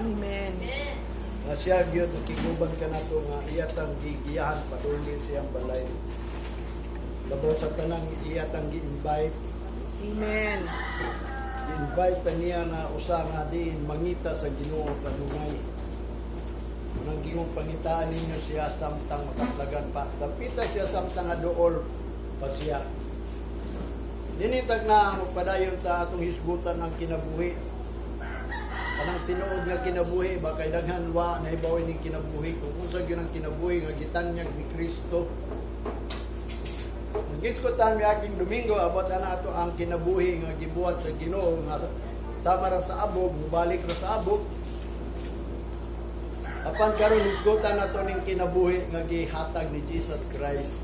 Amen. Nga siya gyud nakiguban kanato nga iya tang gigiyahan padulong siyang balay. Labaw sa tanang, iya tang gi-invite. Amen. Gi-invite ta niya nga usa nga diin mangita sa Ginoo kanunay. Unang gingong pangitaan ninyo siya samtang makaplagan pa. Sampita siya samtang nga duol pa siya. Dinitag na magpadayon ta atong hisgutan ang kinabuhi. Kanang tinuod nga kinabuhi ba, kay daghan wa nahibaw ni kinabuhi kung unsa gyud ang kinabuhi nga gitanyag ni Kristo. Nagisgot ta miaging Domingo about ana ato ang kinabuhi nga gibuhat sa Ginoo nga sama ra sa abog, mubalik ra sa abog. Apan karon, hisgutan nato ning kinabuhi nga gihatag ni Jesus Christ.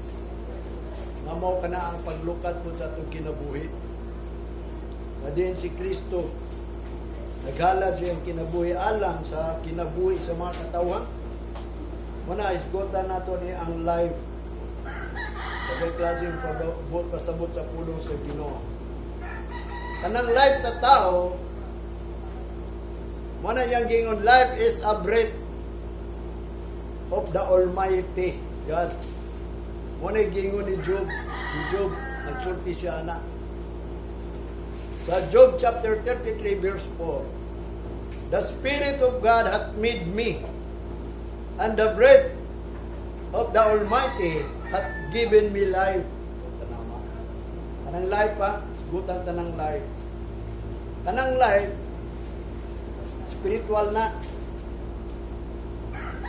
Nga mao kana ang paglukat po sa atong kinabuhi. Nga diin si Kristo naghalad siyang kinabuhi alang sa kinabuhi sa mga katawhan. Muna, hisgutan nato ni ang life. Daghay klaseng pagbuot pasabot sa pulong sa Ginoo. Kanang life sa tao, mo na iyang gingon, "Life is a breath of the Almighty God." Mo na gingon ni Job. Si Job, nagsulti siya ana. Sa Job chapter 33 verse 4, "The Spirit of God hath made me, and the breath of the Almighty hath given me life." Tanawa. Kanang life pa, hisgutan tanang life. Kanang life, spiritual na.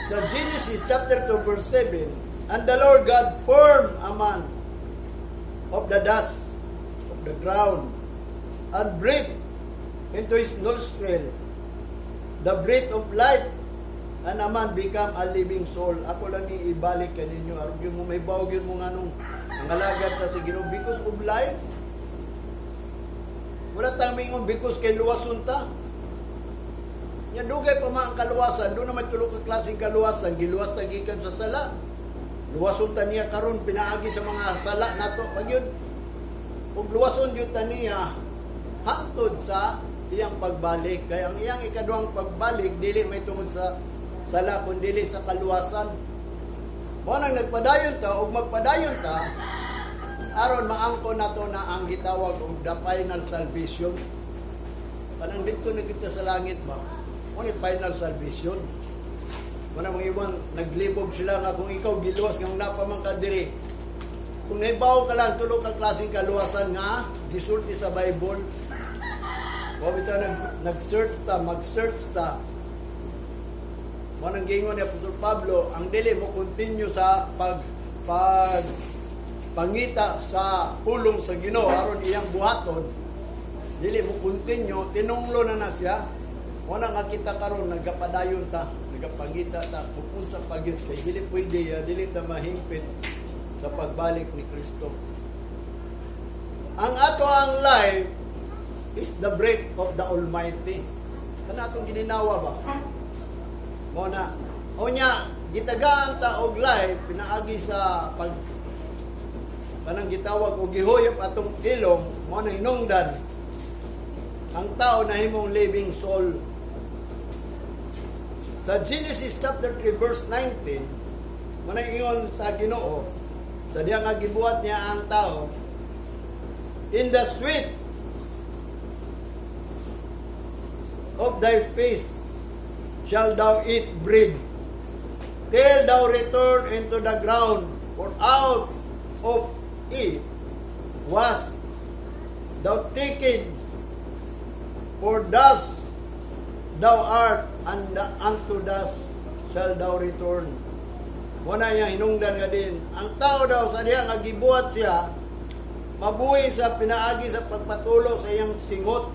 Sa Genesis chapter 2 verse 7, "And the Lord God formed a man of the dust of the ground and breathed into his nostril the breath of life, and a man become a living soul." Ako lang ni ibalik kaninyo aron gyud mo mahibaw gyud mo nganong nangalagad ta sa Ginoo, because of life. Wala tang mingon because kay luwason ta. Nya dugay pa man ang kaluwasan, duna may tulo ka klaseng kaluwasan, giluwas ta gikan sa sala. Luwason ta niya karon pinaagi sa mga sala nato pag yun. Ug luwason gyud ta niya hangtod sa iyang pagbalik. Kay ang iyang ikaduhang pagbalik dili may tungod sa sala kun dili sa kaluwasan. Mao nang nagpadayon ta ug magpadayon ta aron maangkon nato na ang gitawag og the final salvation. Kanang didto na kita sa langit ba? Mo ni final salvation. Muna mga ibang naglibog sila nga kung ikaw giluwas nga napa man ka diri. Kung nahibaw ka lang tulo ka klaseng kaluwasan nga gisulti sa Bible. Wa bitaw nag-search ta, mag-search ta. Mo nang giingon ni Apostol Pablo, ang dili mo continue sa pag pag pangita sa pulong sa Ginoo aron iyang buhaton, dili mo continue, tinunglo na na siya. Mo na nga kita karon nagapadayon ta, nagapangita ta kung unsa pa gyud, kay dili pwede ya, dili ta mahimpit sa pagbalik ni Kristo. Ang ato ang life is the breath of the Almighty. Kana atong gininawa ba? Mo na. O nya, gitagaan ta og life pinaagi sa pag kanang gitawag og gihuyop atong ilong, mo na hinungdan ang tao nahimong living soul. Sa Genesis chapter 3 verse 19, mo na ingon sa Ginoo sa diya nga gibuhat niya ang tao, "In the sweat of thy face shall thou eat bread, till thou return into the ground, for out of it was thou taken, for dust thou art, and unto dust shall thou return." Muna niya hinungdan nga din. Ang tao daw sa diya nga gibuhat siya, mabuhi sa pinaagi sa pagpatulo sa iyang singot.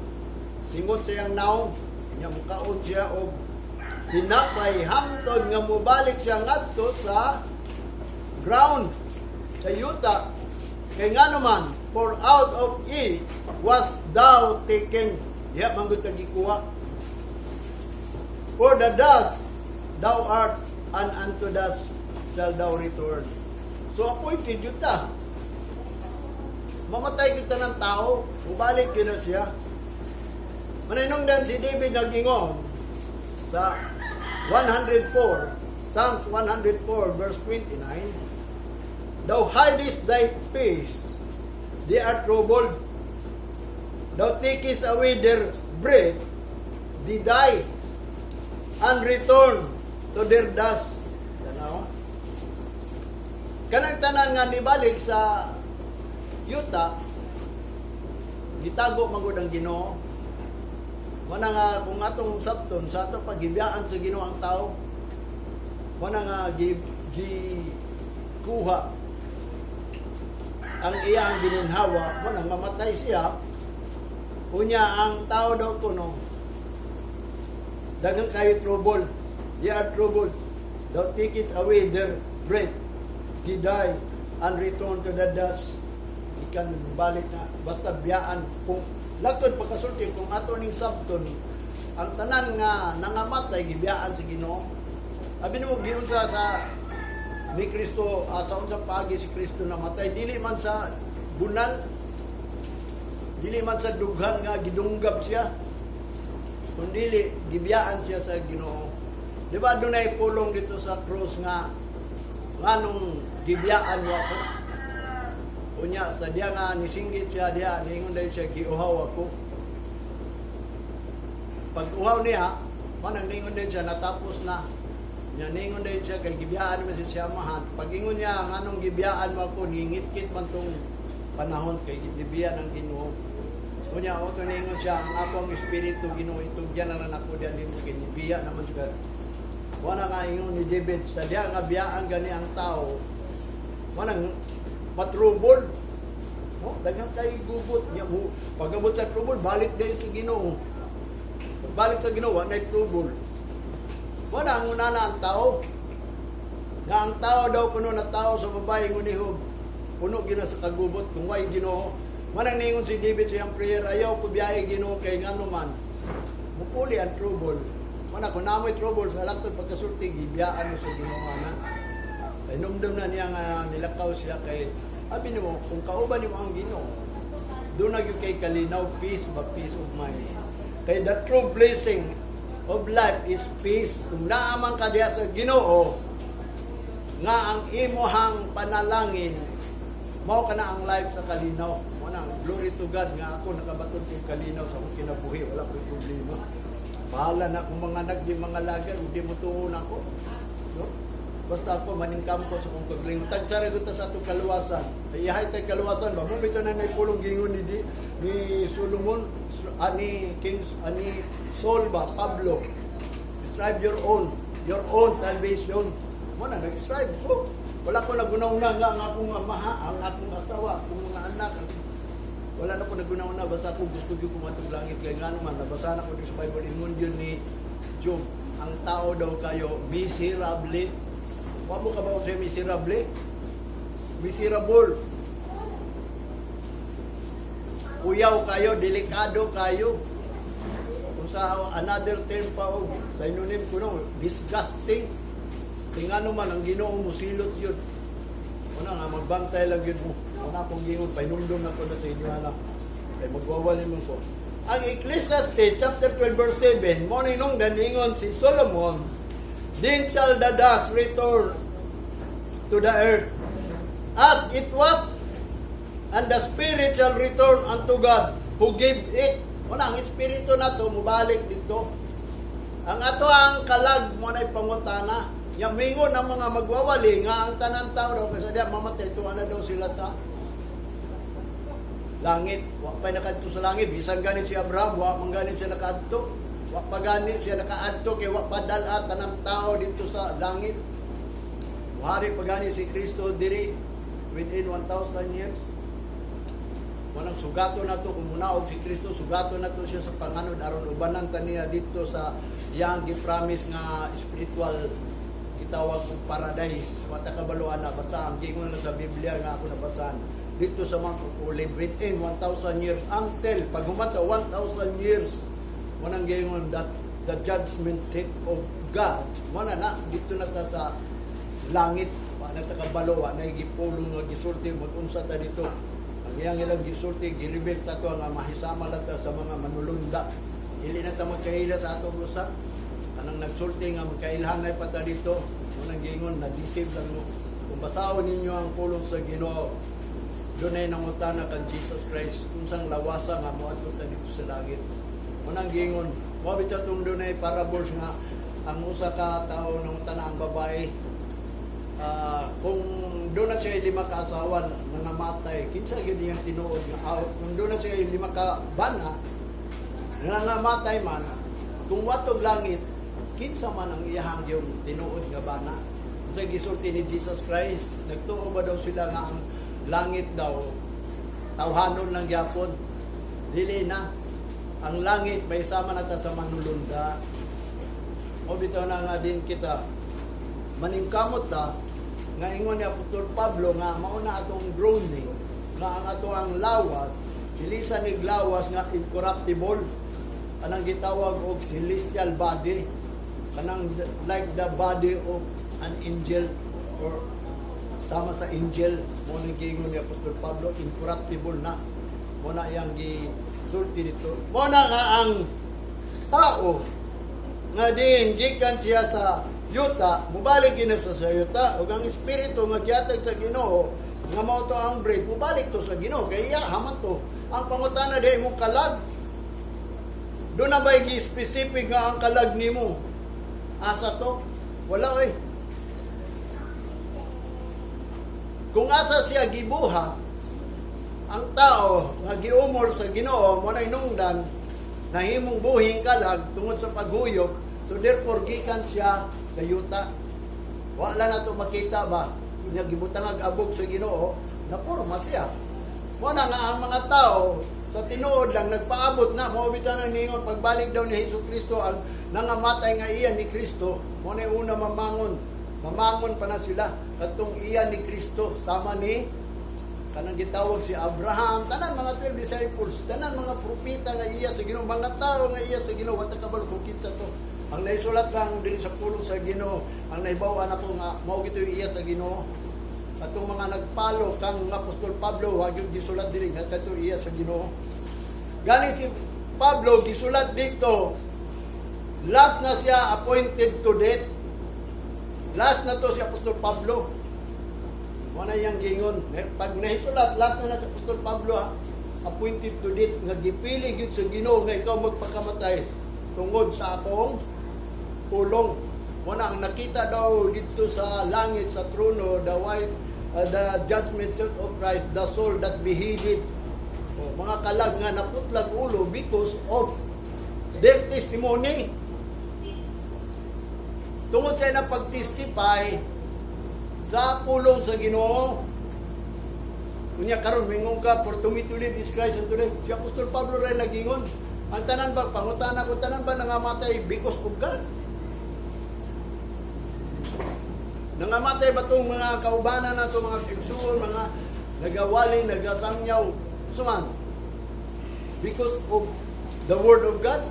Singot sa iyang naong. Nya mukaon siya og tinapay hamtod nga mobalik siya ngadto sa ground, sa yuta. Kay nga naman, "For out of it was thou taken." Diha man gud ta gikuha. "For the dust thou art, and unto dust shall thou return." So appointed yun ta. Mamatay kita ng tao, mubalik yun na siya. Maninungdan si David nagingon. Sa 104, Psalms 104 verse 29, "Thou hidest thy face, they are troubled. Thou takest away their breath, they die, and return to their dust." Tanawa. Kanang tanan nga nibalik sa yuta, gitago magud ang Ginoo. Wala nga kung atong sabton sa ato pagibiyaan sa Ginoo ang tao, wala nga gi kuha ang iyang gininhawa, wala mamatay siya. Unya ang tao daw kuno daghan kayo trouble. They are troubled. Thou takest away their breath. They die and return to the dust. Ikan balik na. Basta biyaan. Kung lagtod pagkasulti, kung ato ning sabton, ang tanan nga nangamatay, gibiyaan sa Ginoo. Abi nimo giunsa sa ni Kristo, sa unsang paagi si Kristo namatay, dili man sa bunal, dili man sa dughan nga gidunggab siya, kundili gibiyaan siya sa Ginoo. Di ba dunay pulong dito sa cross nga nganong gibiyaan mo ako? Unya sa diya nga nisinggit siya diya, niingon dayon siya, "Giuhaw ako." Pag uhaw niya, manang ningon din siya, "Natapos na." Nya ningon din siya kay gibiyaan man siya amahan. Pag ingon niya, "Nganong gibiyaan mo ako?" ningit-kit man tong panahon kay gibiya ng Ginoo. Unya o ningon siya, "Ang ako ang espiritu, Ginoo, itugyan na lang ako diyan nimo kay nibiya naman siya." Wala nga ingon ni David sa diya nga biyaan gani ang tao. Manang matrubol. No, daghan kay gubot niya mo. Pagabot sa trouble, balik din sa Ginoo. Pagbalik sa Ginoo, wa nay trouble. Wala ang unana ang tao. Nga ang tao daw kuno na tao sa babae ngunihog. Puno gina sa kagubot kung way Ginoo. Manang ningon si David sa iyang prayer, "Ayaw ko biyahe, Ginoo, kay ngano man mupuli ang trouble." Mana kung namoy trouble sa laktod pagkasulti, gibiyaan mo sa Ginoo na. Kay numdum na niya nga nilakaw siya kay abi nimo kung kauban nimo ang Ginoo, doon na gyud kay kalinaw, peace ba, peace of mind. Kay the true blessing of life is peace. Kung naaman ka diha sa Ginoo, nga ang imuhang panalangin mao kana ang life sa kalinaw. Mo na glory to God nga ako nakabaton kog kalinaw sa akong kinabuhi, wala ko'y problema. Bahala na kung mga anak di mga lagar, hindi mo tuon ako. No? Basta ako maningkampo sa akong kagalingon. Tagsa ra gyud ta sa atong kaluwasan. Sa iyahay tay kaluwasan ba mo bitaw na nay pulong gingon ni Solomon, ani King, ani Saul ba, Pablo. "Strive your own salvation." Mo na nag-strive ko. Wala ko nagunaw-una nga ang akong amaha, ang akong asawa, akong mga anak. Wala na ko nagunaw-una basta ako gusto gyud ko matug langit kay ngano man nabasa na ko dito sa Bible, ingon yun ni Job, ang tao daw kayo miserable. Wa mo ka ba sa miserable? Miserable. Kuyaw kayo, delikado kayo. Kung sa another term pa og synonym ko no, disgusting. Tingano man ang Ginoo musilot yun. Una nga magbantay lang yun mo. Una akong gingon, pahinumdum na ko na sa inyo ana. Kay magwawali mo ko. Ang Ecclesiastes chapter 12 verse 7, mo ni nung daningon si Solomon, "Then shall the dust return to the earth as it was, and the spirit shall return unto God who gave it." Wala, ang espiritu na to, mubalik dito. Ang ato ang kalag mo na pangutana. Yang mingon ang mga magwawali nga ang tanan tao daw kasi diya mamatay, tuwa na daw sila sa langit. Wa pa nakadto sa langit. Bisan gani si Abraham, wa man gani siya nakaadto. Wa pa gani siya nakaadto kay wa pa dal-a tanang tao dito sa langit. Muhari pa gani si Kristo diri within 1,000 years. Walang sugato na to kung munaog si Kristo, sugato na to siya sa panganod aron ubanan ta niya dito sa iyang gi-promise nga spiritual gitawag og paradise. Wa ta kabalo na, basta ang gingon na sa Biblia nga ako nabasahan dito sa Mount of Olive within 1,000 years until pag human sa 1,000 years, wanang gingon that the judgment seat of God, wala na dito na ta sa langit. Wa na ta kabalo, wa na gipulong nga gisulti mag-unsa ta dito. Ang iyang ilang gisulti, gireveal sa ato nga mahisama lang ta sa mga manulunda. Dili na ta magkahila sa atong usa. Anang nagsulti nga magkailhanay pa ta dito, unang giingon, na-deceive lang mo. Kung basahon ninyo ang pulong sa Ginoo, dunay nangutana kang Jesus Christ unsang lawasa nga moadto ta dito sa langit. Unang giingon, mao bitaw tong dunay parables nga ang usa ka tawo nangutana ang babae, kung doon na siya lima ka asawa na namatay, kinsa gyud iyang tinuod nga kung doon na siya lima ka bana na namatay man, kung watog langit, kinsa man ang iyahang yung tinuod nga bana? Unsa gisulti ni Jesus Christ? Nagtuo ba daw sila nga ang langit daw tawhanon lang gyapon? Dili na. Ang langit may sama na ta sa manulunda. O bitaw na nga din kita maningkamot ta nga ingon ni Apostol Pablo nga mao na atong groaning nga ang ato ang lawas hilisan nig lawas nga incorruptible, anang gitawag og celestial body, kanang like the body of an angel or sama sa angel. Mo nang giingon ni Apostol Pablo, incorruptible na. Mo na iyang gisulti dito. Mo na nga ang tao nga din gikan siya sa yuta, mubalik gina sa yuta, ug ang espiritu nga gihatag sa Ginoo nga mao to ang breath, mubalik to sa Ginoo kay iya haman to. Ang pangutana di imong kalag, do na ba gi-specific nga ang kalag nimo asa to? Wala oy. Kung asa siya gibuhat, ang tao nga giumol sa Ginoo mo na inungdan nahimong buhing kalag tungod sa paghuyop, so therefore gikan siya sa yuta. Wala na to makita ba nya gibutang abog sa Ginoo, naporma siya. Mo na nga ang mga tao sa tinuod lang nagpaabot na mao bitaw nang ningon pagbalik daw ni Hesus Kristo, ang nangamatay nga iya ni Kristo mo na una mamangon. Mamangon pa na sila katong iya ni Kristo, sama ni kanang gitawag si Abraham, tanan mga 12 disciples, tanan mga propeta nga iya sa Ginoo, mga tao nga iya sa Ginoo, wa ta kabalo kung kinsa to. Ang naisulat lang diri sa pulong sa Ginoo, ang nahibaw-an ako nga mao gito iya sa Ginoo. Katong mga nagpalo kang Apostol Pablo, wa gyud gisulat diri nga kadto iya sa Ginoo. Gani si Pablo gisulat dito, last na siya appointed to death. Last na to si Apostol Pablo. Wala yang gingon. Pag nahisulat, last na na si Apostol Pablo, ha, appointed to death, nga gipili gyud sa Ginoo nga ikaw magpakamatay tungod sa akong pulong. Wala ang nakita daw dito sa langit sa trono, the white, the judgment seat of Christ, the soul that beheaded. O, mga kalag nga naputlag ulo because of their testimony. Tungod sa ilang pag-testify sa pulong sa Ginoo. Unya karon mingon ka, "For to me to live is Christ and to die." Si Apostol Pablo rin nagingon. Ang tanan ba, pangutana ko, tanan ba nangamatay because of God? Nangamatay ba itong mga kaubanan na itong mga igsuon, mga nagawali, nagasangyaw, suman? Because of the word of God?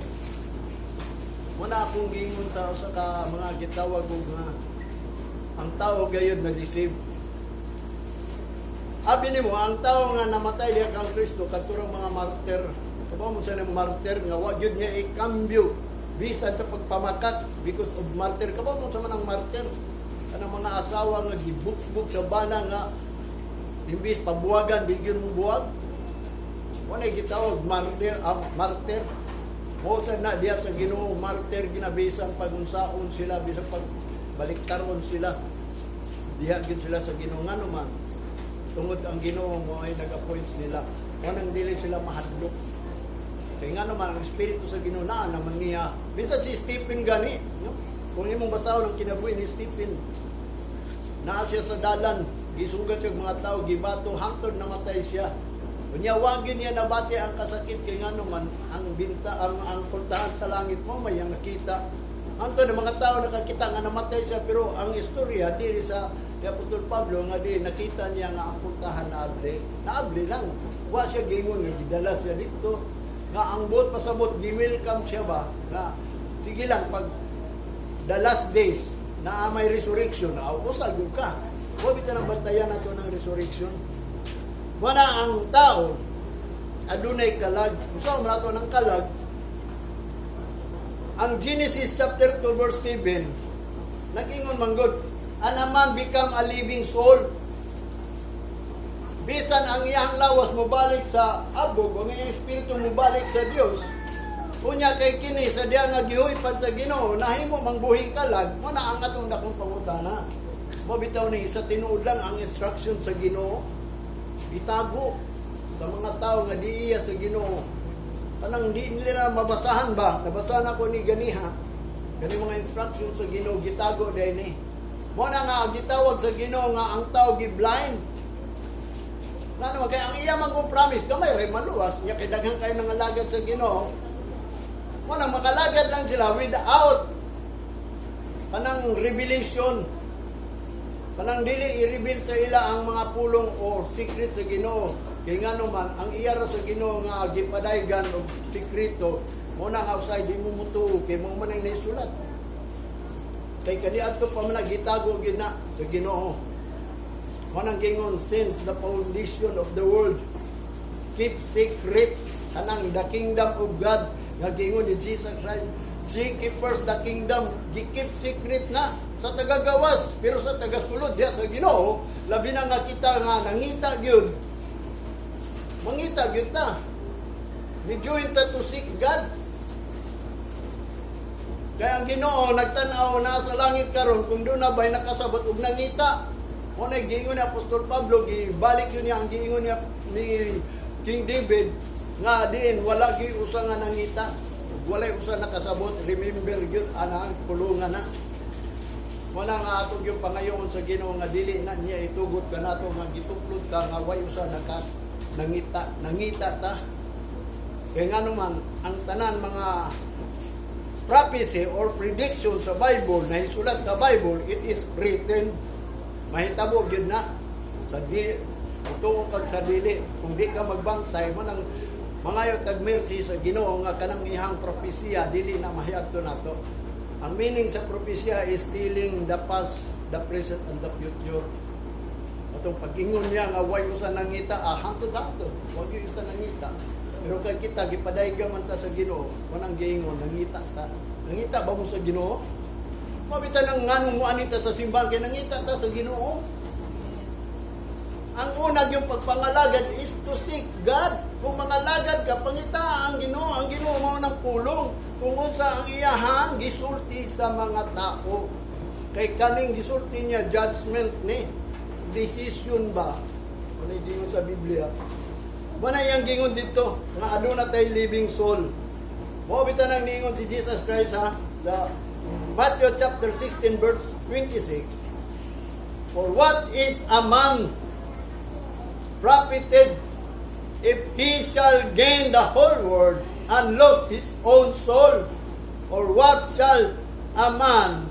Muna akong gingon sa usa ka mga gitawag og nga ang tao gayud na deceive. Abi nimo ang tao nga namatay diha kang Kristo, katurang mga martyr. Kabaw mo sa ng martyr nga wa gyud niya ikambyo bisan sa pagpamakat because of martyr. Kabaw mo sa man ang martyr. Kanang mga asawa nga gibukbuk sa bana nga imbis pabuwagan di gyud mo buwag. Wala gitawag martyr, ang martyr. Mo sa na diya sa Ginoo martyr ginabisan pagunsaon sila, bisan pag baliktaron sila. Diha gyud sila sa Ginoo, ngano man tungod ang Ginoo mo ay nag-appoint nila. Wanang dili sila mahadlok. Kay ngano man ang espiritu sa Ginoo naa naman niya. Bisan si Stephen gani, no? Kung imong basahon ang kinabuhi ni Stephen, naa siya sa dalan, gisugat siya og mga tao, gibato hangtod namatay siya. Unya wa gyud niya nabati ang kasakit kay ngano man ang binta ang pultahan sa langit mo may ang nakita. Hangtod ang mga tao nakakita nga namatay siya, pero ang istorya diri sa ni Apostol Pablo nga di nakita niya nga ang pultahan naabli. Naabli lang. Wa siya gingon nga gidala siya dito. Nga ang buot pasabot gi-welcome siya ba nga sige lang, pag the last days na may resurrection, aw usa gyud ka. Wa bitaw nang bantayan nato ng resurrection. Wala ang tao adunay kalag. Unsa man ato ng kalag? Ang Genesis chapter 2 verse 7, nag-ingon manggod, and a man become a living soul. Bisan ang iyang lawas mobalik sa abog, ang iyang espiritu mobalik sa Dios. Unya kay kini sa diya nga gihuypan sa Ginoo, nahimo mang buhing kalag, mo na ang atong dakong pangutana. Mo bitaw ni sa tinuod lang ang instruction sa Ginoo gitago sa mga tao nga di iya sa Ginoo. Kanang di nila mabasahan ba? Nabasahan ako ni ganiha. Gani mga instruction sa Ginoo gitago diay ni. Mo na nga gitawag sa Ginoo nga ang tao gi-blind. Ngano kay ang iya man kong promise gamay ray maluwas nya kay daghan kayo nang alagad sa Ginoo. Mo nang makalagad lang sila without kanang revelation. Kanang dili i-reveal sa ila ang mga pulong o secret sa Ginoo. Kay ngano man ang iya ra sa Ginoo nga gipadaygan og sekreto, mo na nga usay di mo mutuo kay mo man ang naisulat. Kay kaniadto pa man na gitago gyud na sa Ginoo. Mo nang gingon, since the foundation of the world keep secret kanang the kingdom of God nga giingon ni Jesus Christ, "Seek ye first the kingdom." Gi-keep secret na sa tagagawas, pero sa tagasulod diha sa Ginoo, labi na nga kita nga nangita gyud, mangita gyud ta, ni join ta to seek God. Kaya ang Ginoo nagtan-aw na sa langit karon kung doon na ba'y nakasabot og nangita. Mo na giingon ni Apostol Pablo, gibalik yun niya ang giingon niya ni King David nga diin wala gyud usa nga nangita, walay usa nakasabot. Remember gyud ana ang pulungan na. Wala nga ato yung pangayoon sa Ginoo nga dili na niya itugot kanato nga gituklod ta nga way usa naka nangita, nangita ta. Kay ngano man ang tanan mga prophecy or prediction sa Bible na isulat sa Bible, it is written. Mahitabo gyud na sa di tuo kag sa dili kung di ka magbantay. Mo nang mangayo tag mercy sa Ginoo nga kanang ihang propesya dili na mahiadto nato. Ang meaning sa propesya is telling the past, the present and the future. Atong pag-ingon niya nga way usa nangita, ah, hantod hantod wag gyud usa nangita. Pero kay kita gipadayga man ta sa Ginoo, wanang giingon nangita ta. Nangita ba mo sa Ginoo? Mabita nang nganong mo anita sa simbahan kay nangita ta sa Ginoo. Ang unag yung pagpangalagad is to seek God. Kung mangalagad ka, pangita ang Ginoo. Ang Ginoo mao ng pulong. Kung unsa ang iyahang gisulti sa mga tao. Kay kaning gisulti niya, judgment ni. Decision ba? Ano yung gingon sa Biblia? Wala yang gingon dito nga aduna tay living soul. Mao bitaw nang ningon si Jesus Christ ha sa Matthew chapter 16 verse 26. "For what is a man profited if he shall gain the whole world and lose his own soul? Or what shall a man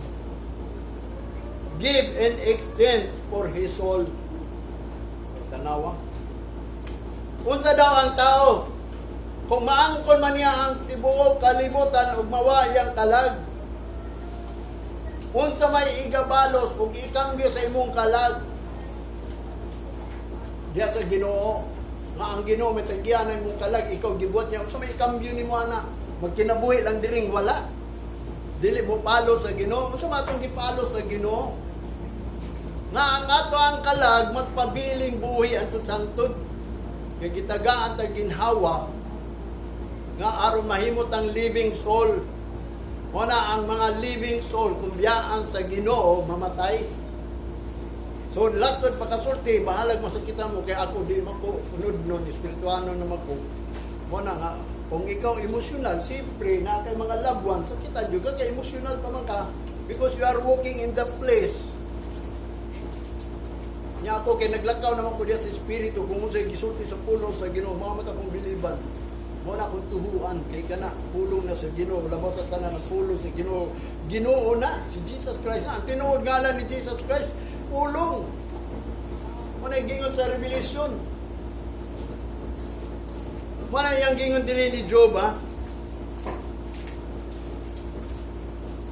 give in exchange for his soul?" Tanawa. Unsa daw ang tao kung maangkon man niya ang tibuok kalibutan ug mawa iyang kalag? Unsa may igabalos ug ikambyo sa imong kalag? Diya sa Ginoo nga ang Ginoo may tagyan ang imong kalag, ikaw gibuhat niya, unsa may ikambyo nimo ana? Magkinabuhi lang diring wala. Dili mo palo sa Ginoo. Unsa man atong gipalo sa Ginoo? Nga ang ato ang kalag magpabiling buhi antud santod. Kay gitagaan tag ginhawa nga aron mahimot ang living soul. Muna ang mga living soul kung biyaan sa Ginoo mamatay. So latod pagkasulti, bahalag masakitan mo kay ako di man ko unod nun, espirituano naman ko. Muna nga kung ikaw emosyonal, siyempre na kay mga loved ones, sakitan jud ka kay emosyonal pa man ka because you are walking in the flesh. Nya ako kay naglakaw naman ko diya sa espiritu, kung unsay gisulti sa pulong sa Ginoo, mao man akong biliban. Mao na akong tuhuan kay kana pulong na sa Ginoo, labaw sa tanan ang pulong sa Ginoo. Ginoo na si Jesus Christ na. Ang tinuod ngalan ni Jesus Christ, pulong. Mao na gingon sa Revelation. Mao na iyang gingon diri ni Job ha.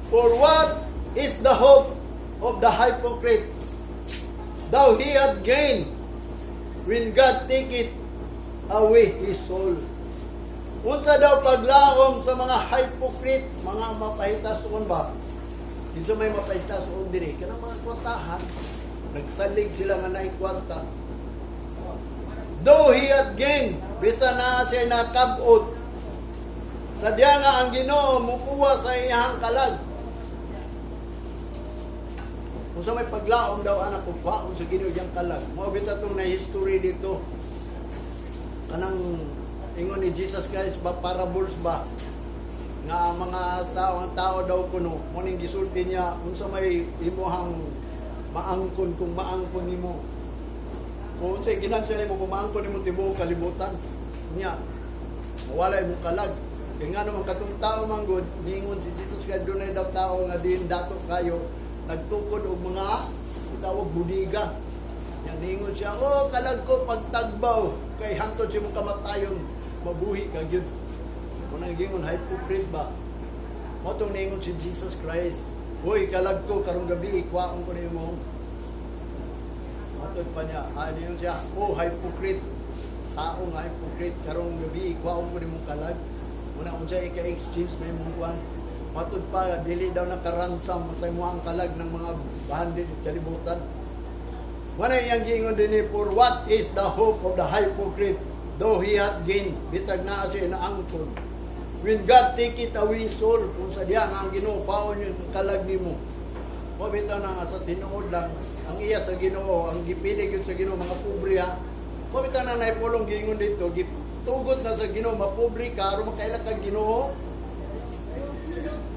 "For what is the hope of the hypocrite, though he had gained, when God take it away his soul?" Unsa daw paglaom sa mga hypocrite, mga mapahitason ba? Kinsa may mapahitason diri? Kanang mga kwartahan. Nagsalig sila nga naay kwarta. Though he hath gained, bisan naa siya nakabot. Sadya nga ang Ginoo mukuha sa iyang kalag. Kung sa may paglaom daw anak ko, kwaon sa Ginoo iyang kalag. Mao bitaw tong na history dito. Kanang ingon ni Jesus Christ ba, parables ba, nga ang mga tao, ang tao daw kuno mo ning gisulti niya, unsa may imuhang maangkon kung maangkon nimo o unsay ginansya nimo kung maangkon nimo tibuok kalibutan, niya mawala imong kalag? Kay nga naman katong tao man gud, ningon si Jesus Christ, dunay daw tao nga diin dato kayo nagtukod og mga tawag budiga. Yan, ningon siya, "Oh, kalag ko, pagtagbaw kay hangtod sa imong kamatayon mabuhi ka gyud." Kung nang gingon hypocrite ba? Mao tong ningon si Jesus Christ, "Hoy, kalag ko, karong gabi ikuhaon ko nimo." Matod pa niya, ningon siya, "Oh, hypocrite, tao nga hypocrite, karong gabi ikuhaon ko nimong kalag." Muna unsa ika-exchange na imong kuan? Matod pa, dili daw nakaransom sa imong kalag ng mga bandit at kalibutan. Wala iyang giingon din, "For what is the hope of the hypocrite, though he hath gained?" Bisag naa siya naangkon. When God take it away his soul, kung sa diya nga ang Ginoo paon yung kalag nimo. Mo bitaw na nga sa tinuod lang, ang iya sa Ginoo, ang gipili gyud sa Ginoo mga pobre ha. Mo bitaw na naipulong giingon dito, gitugot na sa Ginoo mapobre ka aron makaila kag Ginoo.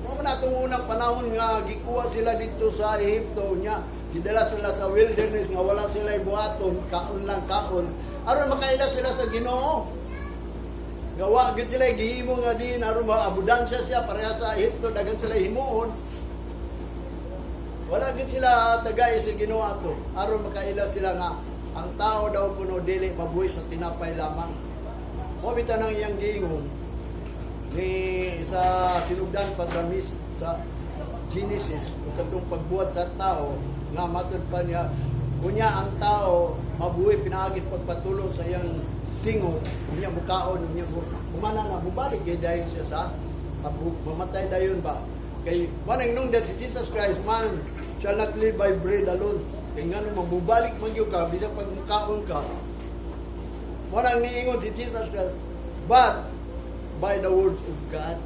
Mo man atong unang panahon nga gikuha sila dito sa Ehipto nya, gidala sila sa wilderness nga wala sila ibuhaton, kaon lang kaon aron makaila sila sa Ginoo. Gawa gyud sila gihimo nga din aron maabudansya siya pareha sa Ehipto, daghan sila himuon. Wala gyud sila tagay sa Ginoo ato aron makaila sila nga ang tao daw kuno dili mabuhi sa tinapay lamang. Mo bitaw nang iyang giingon ni sa sinugdan pa sa mis sa Genesis ug katong pagbuhat sa tao nga matud pa niya, unya ang tao mabuhi pinaagi pagpatulo sa iyang singot, unya mukaon, unya humana na mubalik gyud dayon siya sa tabuk, mamatay dayon ba, kay manang nung si Jesus Christ, "Man shall not live by bread alone." Kay ngano mabubalik man gyud ka bisag pag mukaon ka. Walang niingon si Jesus Christ, but by the words of God.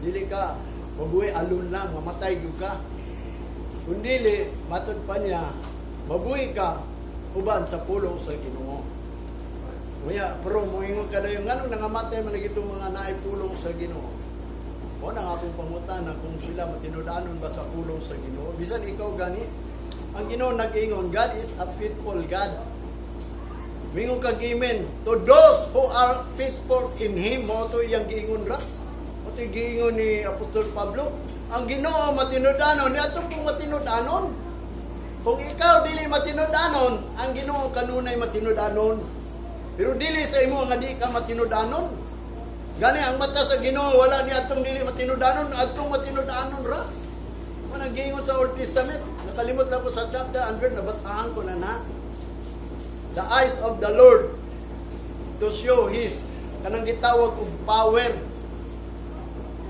Dili ka mabuhi alone lang, mamatay gyud ka. Kung dili, matod pa niya, mabuhi ka uban sa pulong sa Ginoo. Unya, pero moingon ka dayon, nganong nangamatay man itong mga naay pulong sa Ginoo? Mo na nga akong pangutana kung sila matinud-anon ba sa pulong sa Ginoo. Bisan ikaw gani, ang Ginoo nag-ingon, God is a faithful God. Mingon kag amen. To those who are faithful in Him, mo to iyang giingon ra. Mo to giingon ni Apostol Pablo. Ang Ginoo matinud-anon, ni ato pong matinud-anon. Kung ikaw dili matinud-anon, ang Ginoo kanunay matinud-anon. Pero dili sa imo nga di ka matinud-anon. Gani ang mata sa Ginoo wala ni atong dili matinud-anon, atong matinud-anon ra. Manang giingon sa Old Testament. Nakalimot lang ko sa chapter 100, nabasahan ko na na. The eyes of the Lord to show His kanang gitawag og power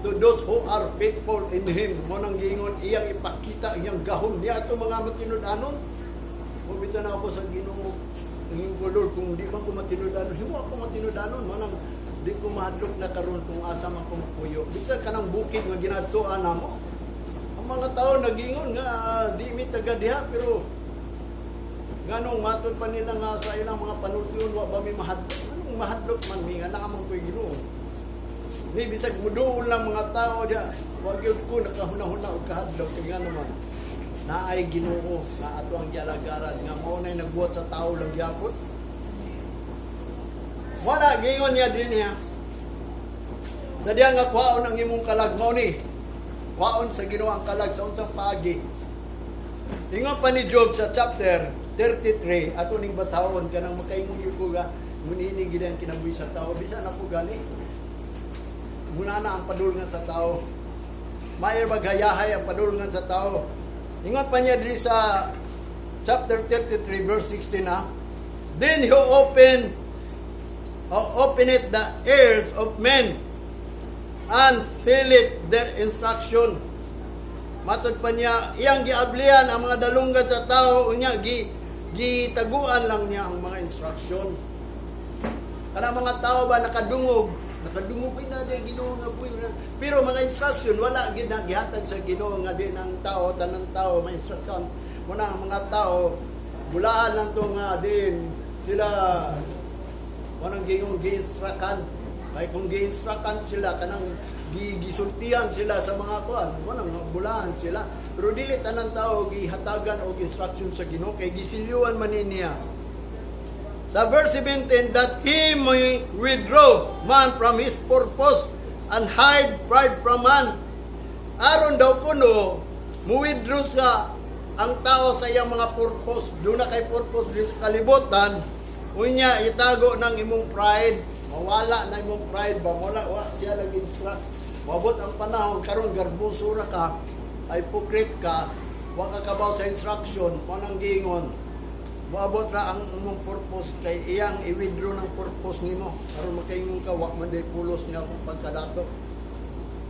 to those who are faithful in Him. Mo nang giingon iyang ipakita iyang gahom niya atong mga matinud-anon. Mubita na ako sa Ginoo. Ingon ko, "Lord, kung di man ko matinud-anon, himo ako matinud-anon." Manang di ko mahadlok na karon kung asa man ko mapuyo. Bisan kanang bukid nga ginadtuan namo. Ang mga tao nagingon nga di mi taga diha, pero nganong matod pa nila nga sa ilang mga panultion wa ba mi mahadlok? Anong mahadlok man mi nga naa man ko'y Ginoo? Ni bisag muduol lang mga tao diya, wa gyud ko nakahuna-huna og kahadlok kay nga naman naay Ginoo nga ato ang gialagaran nga mao nay nagbuhat sa tao lang gyapon. Wala gingon niya din niya. Sa diya nga kuhaon ang imong kalag, mao ni. Kuhaon sa Ginoo ang kalag sa unsang paagi? Ingon pa ni Job sa chapter 33, ato ning basahon kanang makaingon gyud ko ga ngunini gid ang kinabuhi sa tao, bisan ako gani. Muna na ang padulngan sa tao. Mayor maghayahay ang padulngan sa tao. Ingon pa niya diri sa chapter 33 verse 16 na, "Then he opened Openeth the ears of men and sealeth their instruction. Matod pa niya, iyang giablian ang mga dalunggan sa tao, unya gitaguan lang niya ang mga instruction. Kana mga tao ba nakadungog, nakadungog pa na di Ginoo nga puy. Pero mga instruction wala gid na gihatag sa Ginoo nga di ng tao, tanang tao may instruction. Muna ang mga tao bulaan lang to nga din sila walang gingong gi-instructan. Kay kung gi-instructan sila, kanang gisultihan sila sa mga kuan, mo nang bulaan sila. Pero dili tanan tao gihatagan og instruction sa Ginoo kay gisilyuan man ni niya. Sa verse 17, that he may withdraw man from his purpose and hide pride from man. Aron daw kuno, mo-withdraw sa ang tao sa iyang mga purpose. Doon na kay purpose din sa kalibutan. Unya, itago ng imong pride. Mawala na imong pride ba? Wala, wa siya nag-instruct. Mabot ang panahon, karon garboso ra ka, hypocrite ka, wa ka kabaw sa instruction, mo nang giingon. Moabot ra ang imong purpose kay iyang i-withdraw ng purpose nimo aron makaingon ka, "Wa man day pulos niya akong pagkadato."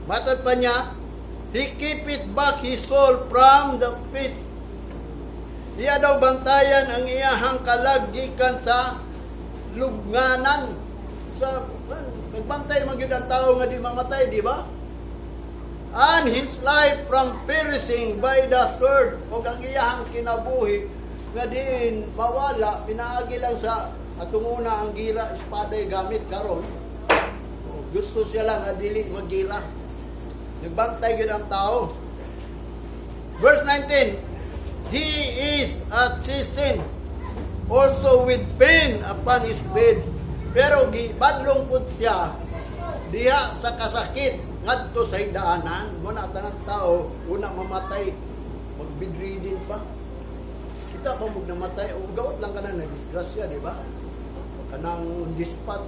Matod pa niya, he keepeth back his soul from the pit. Iya daw bantayan ang iyahang kalag gikan sa lubnganan. Sa nagbantay man gyud ang tao nga di mamatay, di ba? And his life from perishing by the sword, ug ang iyahang kinabuhi nga diin mawala pinaagi lang sa atong una ang gira, espada gamit. Karon gusto siya lang nga dili maggira. Nagbantay gyud ang tao. Verse 19, he is a chastened also with pain upon his bed. Pero gibadlong pud siya diha sa kasakit ngadto sa higdaanan. Mo na tanang tao una mamatay, magbedridden pa. Kita pa mo namatay o gawas lang ka na disgrasya, di ba? Kanang dispat,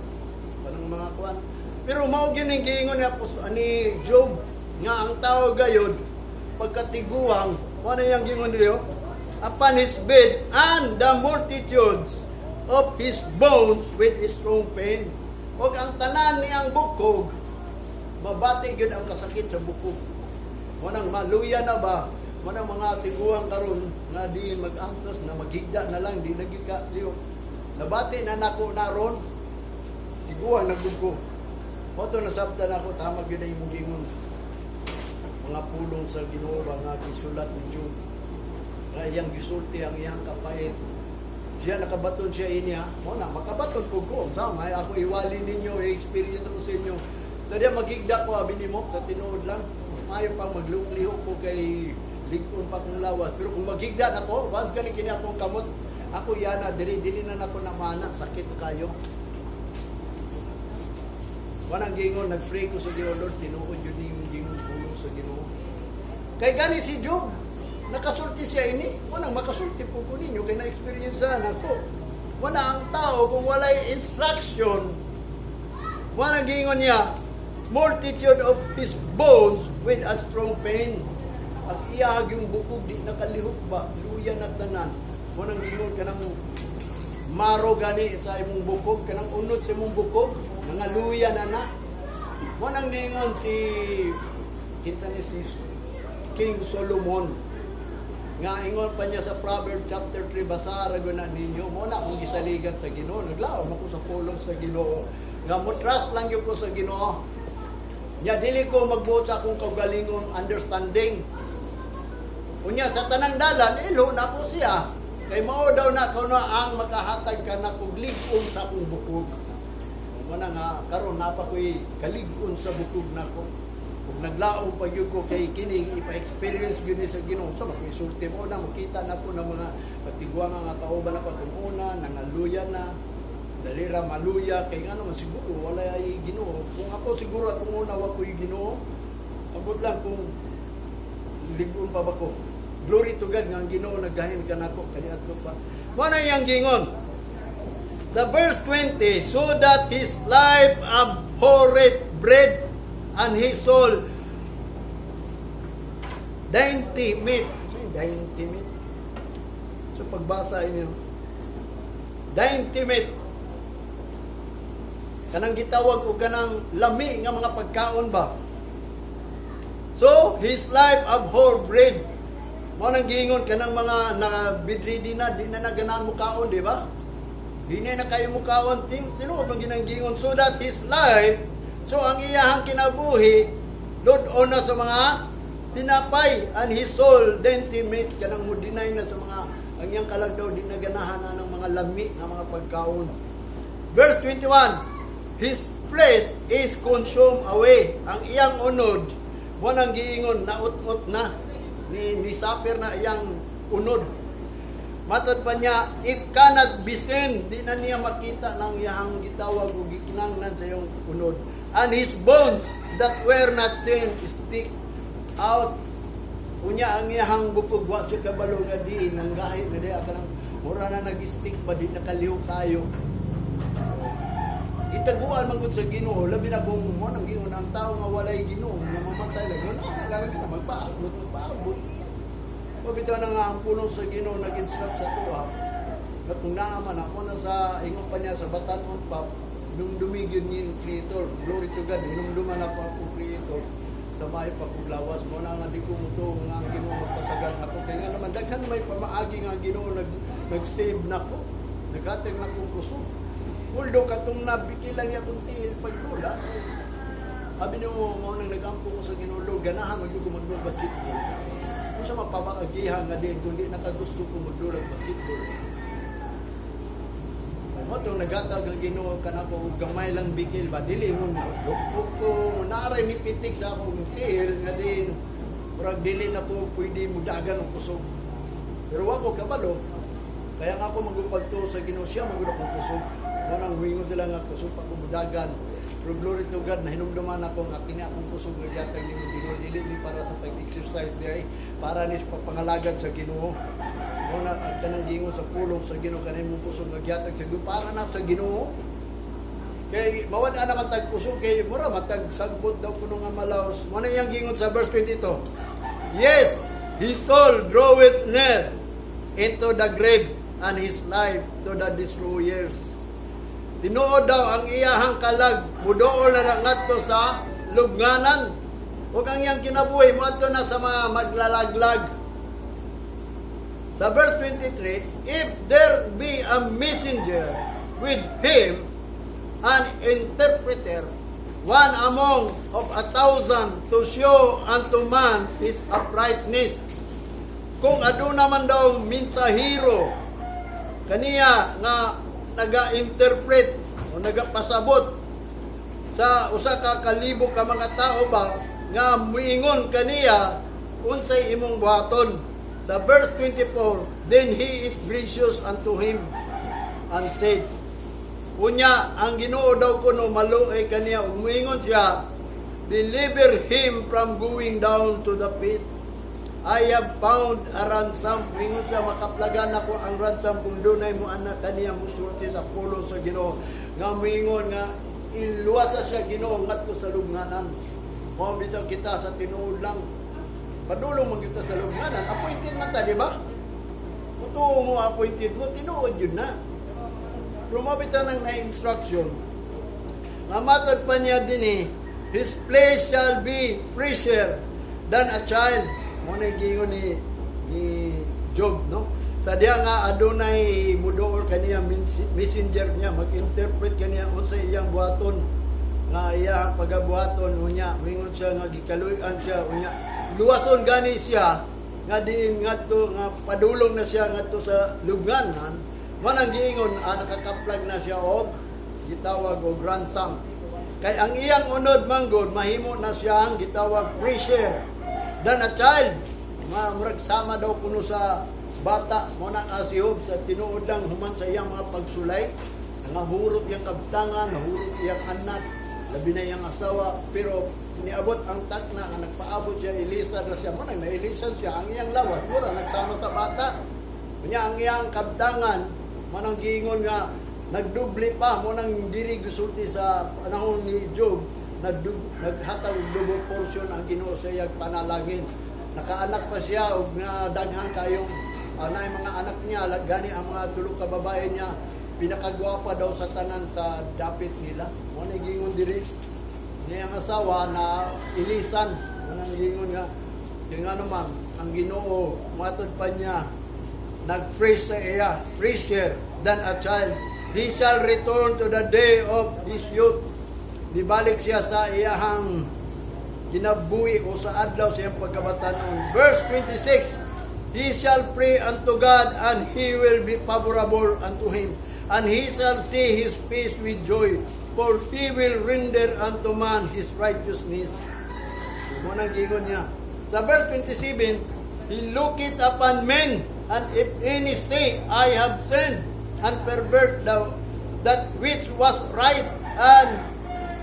kanang mga kuan. Pero mao gyud ning giingon ni Apostol ani Job nga ang tao gayod pagkatiguang mo na iyang giingon dito, upon his bed and the multitudes of his bones with strong pain. Ug ang tanan niyang bukog, mabati gyud ang kasakit sa bukog. Mo nang maluya na ba, mo nang mga tiguang karon nga di mag-antos na, maghigda na lang, di nagika liyo. Nabati na nako na ron, tiguang nagugko. Mo to nasabtan ako, tama gyud ang imong gingon. Mga pulong sa Ginoo ba nga gisulat ni Job. Nga iyang gisulti ang iyang kapait. Siya nakabaton siya inya. Mo na makabaton ko ko. Sa may ako iwali ninyo, i-experience ko sa inyo. Sa diya maghigda ko abi nimo sa tinuod lang. Mas maayo pang maglihok ko kay lig-on pa kong lawas. Pero kung maghigda nako, once gani kini akong kamot, ako yana dili dili na nako na mana, sakit kayo. Wanang gingon, nag-pray ko sa Ginoo, "Lord, tinuod yun yung gingon pulong sa Ginoo." Kay gani si Job, nakasulti siya ini, wanang makasulti po ko ninyo, kay na-experience na ako. Wala ang tao kung walay instruction, wanang gingon niya, multitude of his bones with a strong pain. At iyahag yung bukog, di nakalihok ba, luya na tanan. Wanang gingon ka ng maro gani sa imong bukog, kanang unod sa imong bukog, nangaluya na na. Mo nang ningon si kinsa ni si King Solomon nga ingon pa niya sa Proverbs chapter 3, basa ra gyud na ninyo. Mo na akong gisaligan sa Ginoo, naglaom ako sa pulong sa Ginoo nga mo trust lang gyud ko sa Ginoo. Nya dili ko magbuot sa akong kaugalingong understanding. Unya sa tanang dalan ilo na ko siya. Kay mao daw na kuno ang makahatag ka na kog lig-on sa akong bukog. Mo na nga karon napa ko'y kalig-on sa bukog nako. Ug naglaom pa gyud ko kay kini ipa-experience gyud ni sa Ginoo. Sa makisulti mo na makita na ko ng mga katigwangan nga kauban ako atong una nangaluya na, dali ra maluya kay ngano man siguro wala ay Ginoo. Kung ako siguro atong una wa ko'y Ginoo, abot lang kung lig-on pa ba ko. Glory to God nga ang Ginoo naggahin kanako kaniadto pa. Mo na iyang gingon. Sa verse 20, so that his life abhorreth bread and his soul dainty meat. So, yung dainty meat. So, pagbasa inyo, dainty meat. Kanang gitawag og kanang lami nga mga pagkaon ba. So, his life abhor bread. Mao nang giingon kanang mga naka-bedridden na, di na naganahan mukaon, di ba? Di na kayo mukaon, tinuod man ginang giingon, so that his life, so ang iyahang kinabuhi, lud-on na sa mga tinapay, and his soul dainty meat, kanang mo deny na sa mga, ang iyang kalag daw, di na ganahan na ng mga lami nga mga pagkaon. Verse 21, his flesh is consumed away. Ang iyang unod, mo nang giingon, naut-ut na, ni suffer na iyang unod. Matod pa niya, it cannot be seen, di na niya makita ng iyang gitawag o gikinangnan sa iyong unod. And his bones that were not seen stick out. Unya ang iyang bukog, wa siya kabalo nga di nang gahit nga di kanang mura na nag-stick pa, di nakaliw kayo. Gitaguan man gud sa Ginoo, labi na kung mo nang gingon ang tao nga walay Ginoo nga mamatay lang. Nga na lang kita magpaabot, magpaabot. O bitaw na nga ang pulong sa Ginoo nag-instruct sa tuwa. Nga kung naa man ako na sa ingon pa niya sa batan-on pa, dumdumi gyud ni Creator. Glory to God, hinumduman ako akong Creator sa may pagkuglawas mo na nga di ko mutuo nga ang Ginoo magpasagad ako, kay nga naman daghan may pamaagi nga ang Ginoo nag-save nako, naghatag na kong kusog. Although katong nabiki lang niya akong tiil pagdula, sabi niyo mo nang nagampo ko sa Ginoo, "Lord, ganahan magyud ko magdulag basketball. Kung sa mapapaagihan nga din kung di nakagusto ko magdulag basketball." Mo tong naghatag ang Ginoo kanako og gamay lang bikil ba, dili mo lupok ko, naaray ni pitik sa akong tiil nga din murag dili na ko pwede mudagan og kusog. Pero wa ko kabalo. Kaya nga ako magupagtuo sa Ginoo, siya magud akong kusog. Mo nang huingon sila nga kusog pa kong mudagan. Pero glory to God, nahinumduman ako nga kini akong kusog nga gihatag nimo, Ginoo, dili ni para sa pag-exercise diay, para ni sa pagpangalagad sa Ginoo. Mo na at kanang giingon sa pulong sa Ginoo, kanang imong kusog nga gihatag sa Ginoo para na sa Ginoo. Kay mawad na man tag kusog kay mura matag sagbot daw kuno nga malaos. Mo na iyang giingon sa verse 22. Yes, his soul draweth near into the grave and his life to the destroyers. Tinuod daw ang iyahang kalag muduol na ngadto sa lubnganan. Ug ang iyang kinabuhi moadto na sa mga maglalaglag. Sa verse 23, if there be a messenger with him, an interpreter, one among of 1,000, to show unto man his uprightness. Kung aduna man daw mensahero kaniya nga naga-interpret o nagapasabot sa usa ka kalibo ka mga tao ba nga muingon kaniya unsay imong buhaton. Sa verse 24, then he is gracious unto him and said, unya ang Ginoo daw kuno maluoy kaniya ug muingon siya, "Deliver him from going down to the pit. I have found a ransom." Muingon siya, makaplagan ako ang ransom kung dunay mo anak kaniya musulti sa pulong sa Ginoo. Nga muingon nga iluwasa siya, Ginoo, ngadto sa lubnganan. Mao bitaw kita sa tinuod lang. Padulong man kita sa lubnganan. Appointed man ta, di ba? Kung mo appointed mo, tinuod yun na. Pero mao bitaw nang na-instruction. Nga matod pa niya din eh, his place shall be fresher than a child. Mo na giingon ni Job, no? Sa diya nga adunay muduol kaniya messenger niya mag-interpret kaniya unsa iyang buhaton nga iyang pagabuhaton. Unya moingon siya nga gikaluy-an siya, unya luwason gani siya nga diin ngadto nga padulong na siya ngadto sa lubnganan. Man ang giingon, nakakaplag na siya og gitawag og ransom kay ang iyang unod manggod mahimo na siyang gitawag fresher than a child. Ma murag sama daw kuno sa bata. Mo na ka si Job sa tinuod lang, human sa iyang mga pagsulay, nangahurot iyang kabtangan, nahurot iyang anak, labi na iyang asawa, pero niabot ang takna nga nagpaabot siya, ilisan ra siya. Mo nang nailisan siya, ang iyang lawas mura nagsama sa bata. Unya ang iyang kabtangan manang giingon nga nagdoble pa. Mo nang diri gisulti sa panahon ni Job, naghatag og double portion ang Ginoo sa iyang panalangin. Nakaanak pa siya og nga daghan kayong anay mga anak niya, gani ang mga tulo ka babae niya. Pinakagwapa daw sa tanan sa dapit nila. Mo na gingon diri. Niyang asawa na ilisan. Mo nang gingon nga yung ano man, ang Ginoo, matod pa niya, nag-fresh sa iya, fresher than a child. He shall return to the day of his youth. Dibalik siya sa iyahang kinabuhi o sa adlaw sa iyang pagkabatanon. Verse 26, "He shall pray unto God, and He will be favorable unto him. And he shall see his face with joy, for He will render unto man his righteousness." Mo nang gingon niya. Sa verse 27, "He looketh upon men, and if any say, 'I have sinned, and pervert that which was right, and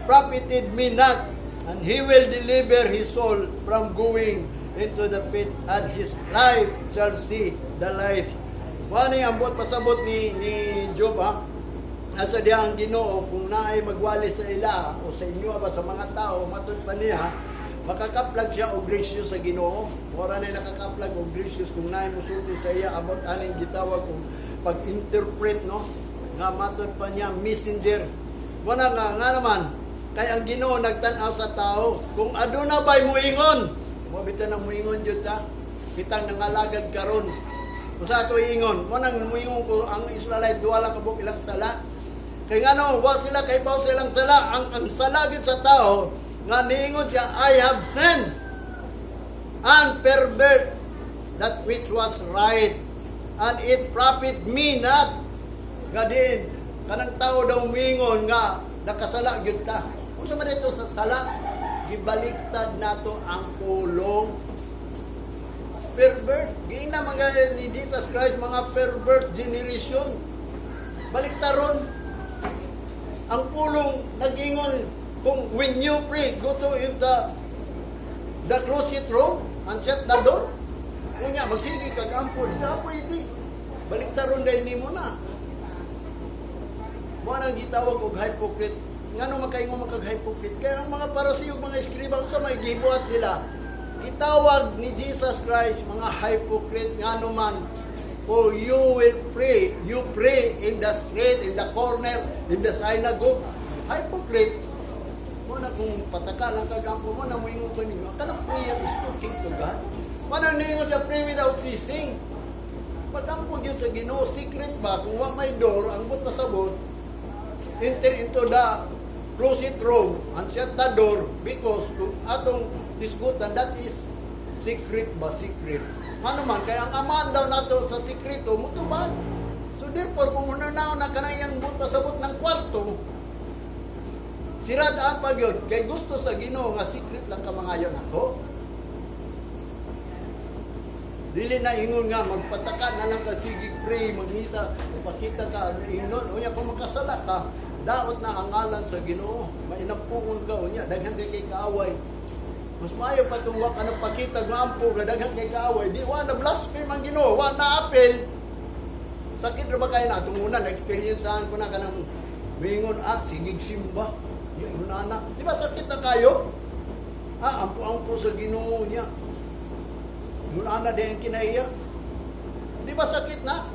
profited me not,' and He will deliver his soul from going into the pit, and his life shall see the light." Mao ni ang buot pasabot ni Job, ha. Asa diya ang Ginoo kung naay magwali sa ila o sa inyo ba, sa mga tao, matud pa niya makakaplag siya og gracious sa Ginoo. Mora na nakakaplag og gracious kung naay musulti sa iya about aning gitawag og pag-interpret, no, nga matud pa niya messenger. Wala nga nga naman kay ang Ginoo nagtan-aw sa tao kung aduna bay muingon mo bitan ang muingon jud ta bitang nangalagad karon. Kung sa ato ingon mo nang muingon ko ang Israelite, duha lang kabuk ilang sala. Kay ngano wa sila kay baw silang sala. Ang sala gyud sa tao nga niingon siya, "I have sinned and pervert that which was right, and it profit me not." Nga diin kanang tao daw muingon nga nakasala gyud ka. Unsa man dito sa sala? Gibaliktad nato ang pulong. Pervert. Giingna mga ni Jesus Christ mga pervert generation. Baliktaron. Ang pulong nag-ingon kung when you pray, go to in the closet room and shut the door. Unya, magsige kag ampo. Di ka pwede. Baliktaron dahil nimo na. Mo nang gitawag og hypocrite. Ngano makaingon makag hypocrite? Kaya ang mga Parisiyo ug mga eskriba sa may gibuhat nila, gitawag ni Jesus Christ mga hypocrite. Ngano man? For you will pray, you pray in the street, in the corner, in the synagogue. Hypocrite. Mo na kung pataka lang kag ampo mo na moingon ko ninyo. Ang kanang prayer is talking to God. Mo na ningon siya, "Pray without ceasing." Pag-ampo gyud sa Ginoo, secret ba, kung wa may door, ang but pasabot, enter into the closet room and shut the door because kung atong disgutan, that is secret ba, secret. Ano man, kaya ang amaan daw nato sa sekreto, mutubag. So therefore, kung unanaw na kanayang but pasabot ng kwarto, sirada ang pagyod, kay gusto sa Ginoo nga secret lang ka mangayon ako. Dili na ingon nga magpataka na lang ka, sige pray, magnita, magpakita ka ingnon. Unya kung makasala ka, daot na ang ngalan sa Ginoo, mainampuon ka. Unya daghan kay kaaway. Mas maayo pa tong wa ka nagpakita nga ampo nga daghan kay kaaway, di wa na blaspheme ang Ginoo, wa na apel. Sakit ra ba kay na atong una na experience ko na kanang mingon, ah, sigig simba. Yung na. Di ba sakit na kayo? Ah, ampo-ampo sa Ginoo niya. Yung ana din kinaiya. Di ba sakit na?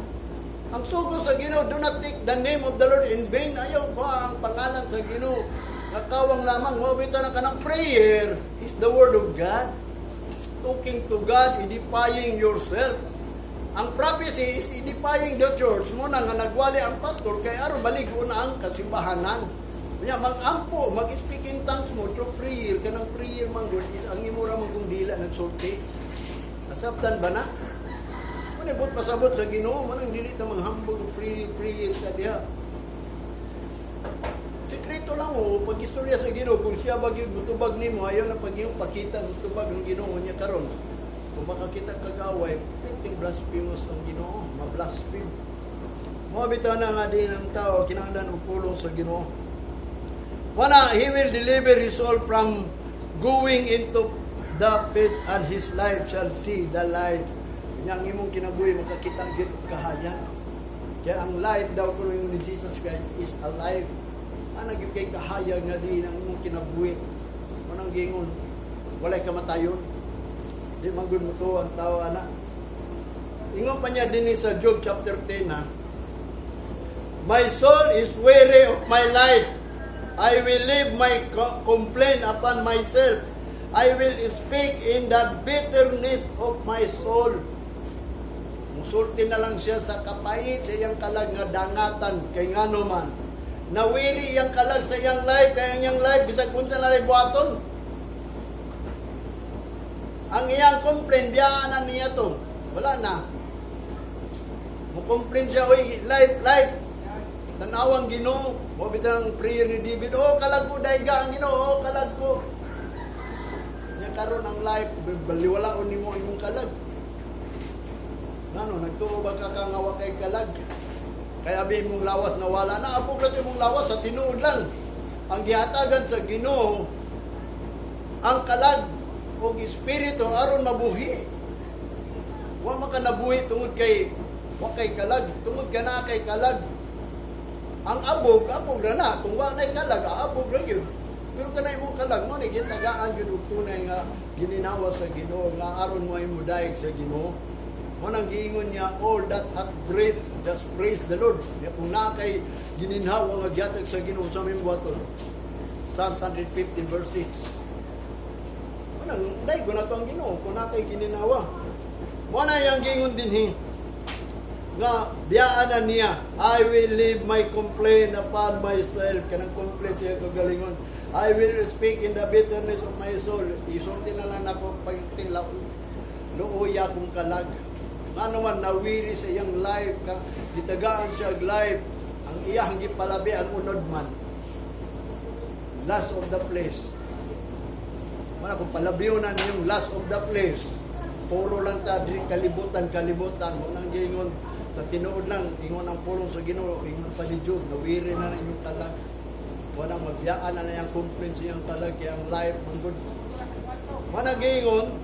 Ang sugo sa Ginoo, "Do not take the name of the Lord in vain." Ayaw ko ang pangalan sa Ginoo. Nakawang lamang, mabita na kanang prayer is the word of God. Talking to God, edifying yourself. Ang prophecy is edifying the church. Mo na nga nagwali ang pastor kay aron baligo na ang kasimbahanan. Nya mag-ampo, mag-speak in tongues mo through prayer. Kanang prayer man gud is ang imo ra man kung dila nagsulti. Nasabtan ba na? Muna but pasabot sa Ginoo, manang dili ta manghambog og prayer, prayer sa diha. Sekreto lang oh, pag istorya sa Ginoo, kung siya ba gyud mutubag nimo, ayaw na pag iyong pakita mutubag ng Ginoo niya karon. Kung makakita kag away, perting blasphemous ang Ginoo, ma-blaspheme. Mo bitaw na nga din ang tao kinahanglan og pulong sa Ginoo. Wana, He will deliver his soul from going into the pit, and his life shall see the light. Nya ang imong kinabuhi makakita gyud og kahayag. Kaya ang light daw kuno yung ni Jesus Christ is alive. Ana gyud kay kahayag nga din ang imong kinabuhi. Manang gingon, walay kamatayon. Di man gud mo ang tao ana. Ingon pa niya dinhi sa Job chapter 10 ha. "My soul is weary of my life. I will leave my complaint upon myself. I will speak in the bitterness of my soul." Musulti na lang siya sa kapait sa iyang kalag nga dangatan kay ngano man. Nawiri iyang kalag sa iyang life, kay ang iyang life bisag unsa na rin buhaton. Ang iyang complaint, biyaan na niya to. Wala na. Mo-complain siya, "Oy, life, life. Tanawang Ginoo." Mo bitang prayer ni David, "Oh, kalag ko, dayga ang Ginoo, oh, kalag ko." Nya karon ang life, baliwalaon nimo imong kalag. Ngano, nagtuo ba ka nga wa kay kalag? Kaya abi imong lawas na wala na, abog ra imong lawas sa tinuod lang. Ang gihatagan sa Ginoo ang kalag og espiritu aron mabuhi. Wa man ka nabuhi tungod kay wa kay kalag, tungod ka na kay kalag. Ang abog, abog ra na. Kung wa nay kalag, aabog ra gyud. Pero kanay imong kalag mo ni gitagaan gyud og tunay nga gininhawa sa Ginoo nga aron mo ay mudayeg sa Ginoo. Mo nang giingon niya, "All that hath breath, just praise the Lord." Ya kung naa kay gininhawa nga gihatag sa Ginoo sa aming buhaton. Psalms 150 verse 6. Mo nang daygon nato ang Ginoo kung naa kay gininhawa. Mo na yang giingon dinhi nga biyaan na niya, "I will leave my complaint upon myself." Kanang complaint siya kagalingon, "I will speak in the bitterness of my soul." Isulti na lang nako pagting luoya kong kalag. Ngano man, nawiri sa iyang life ka, gitagaan siya og life, ang iyang gipalabi ang unod man, lust of the flesh. Mana kung palabiyon na yung lust of the flesh, puro lang ta diri kalibutan, kalibutan. Mo nang giingon sa tinuod lang, ingon ang pulong sa Ginoo, ingon pa ni Job, nawiri na na inyong kalag. Walang mabiyaan na na yung complaint sa iyang kalag, kaya ang life, man gud. Mana giingon,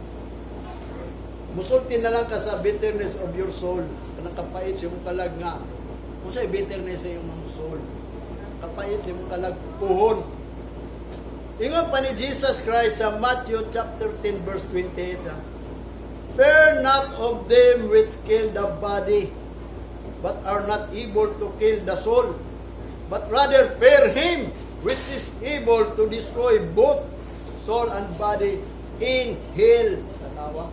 musulti na lang ka sa bitterness of your soul. Kanang kapait sa imong kalag nga. Unsay bitterness sa imong soul? Kapait sa imong kalag, puhon. Ingon pa ni Jesus Christ sa Matthew chapter 10 verse 28. "Fear not of them which kill the body, but are not able to kill the soul. But rather fear him which is able to destroy both soul and body in hell." Tanawa.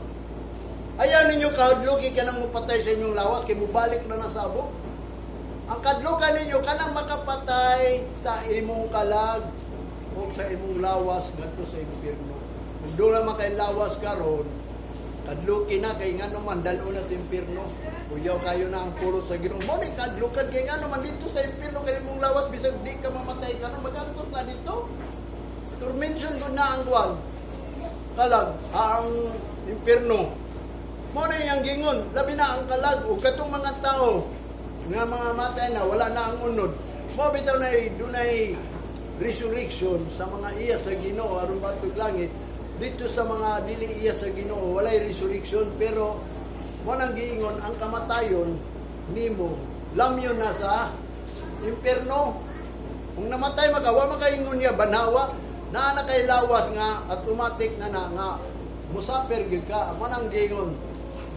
Ayaw ninyo kahadluki kanang mupatay sa inyong lawas kay mubalik na na sa abog. Ang kadlukan ninyo kanang makapatay sa imong kalag o sa imong lawas ngadto sa impierno. Kung doon naman kay lawas karon, kadluki na kay ngano man dalo na sa impierno. Kuyaw kayo na ang pulong sa Ginoo. Mo ni kadlukan kay ngano man dito sa impierno kay imong lawas bisag di ka mamatay karon, magantos na dito. Tormention gud na ang kwan. Kalag, ang impierno. Mo na iyang gingon, labi na ang kalag ug katong mga tao nga mga matay na wala na ang unod. Mo bitaw na dunay resurrection sa mga iya sa Ginoo aron batok langit. Dito sa mga dili iya sa Ginoo, walay resurrection, pero mo nang giingon ang kamatayon nimo lamyon na sa impierno. Kung namatay maka, wa makaingon niya banhawa, naa na kay lawas nga automatic na na nga musuffer gyud ka. Mo nang giingon,